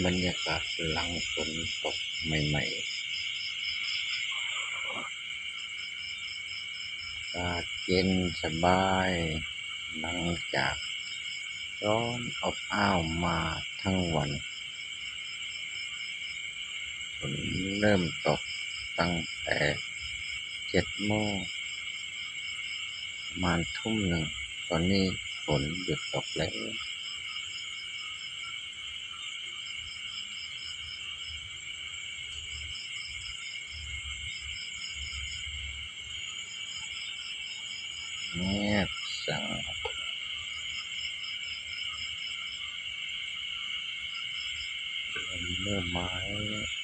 ບັນຍາກາດຫຼັງຝົນຕົກໃໝ່ໆ ອາກາດເຢັນສະບາຍ ຫຼັງຈາກຮ້ອນອົບອ້າວມາທັງວັນ. ຝົນເລີ່ມຕົກຕັ້ງແຕ່ເຈັດໂມງ ປະມານທຸ່ມໜຶ່ງ ຕອນນີ້ຝົນຢຸດຕົກແລ້ວ. ງຽບສະຫງົບ ເລີ່ມມາແລ້ວ.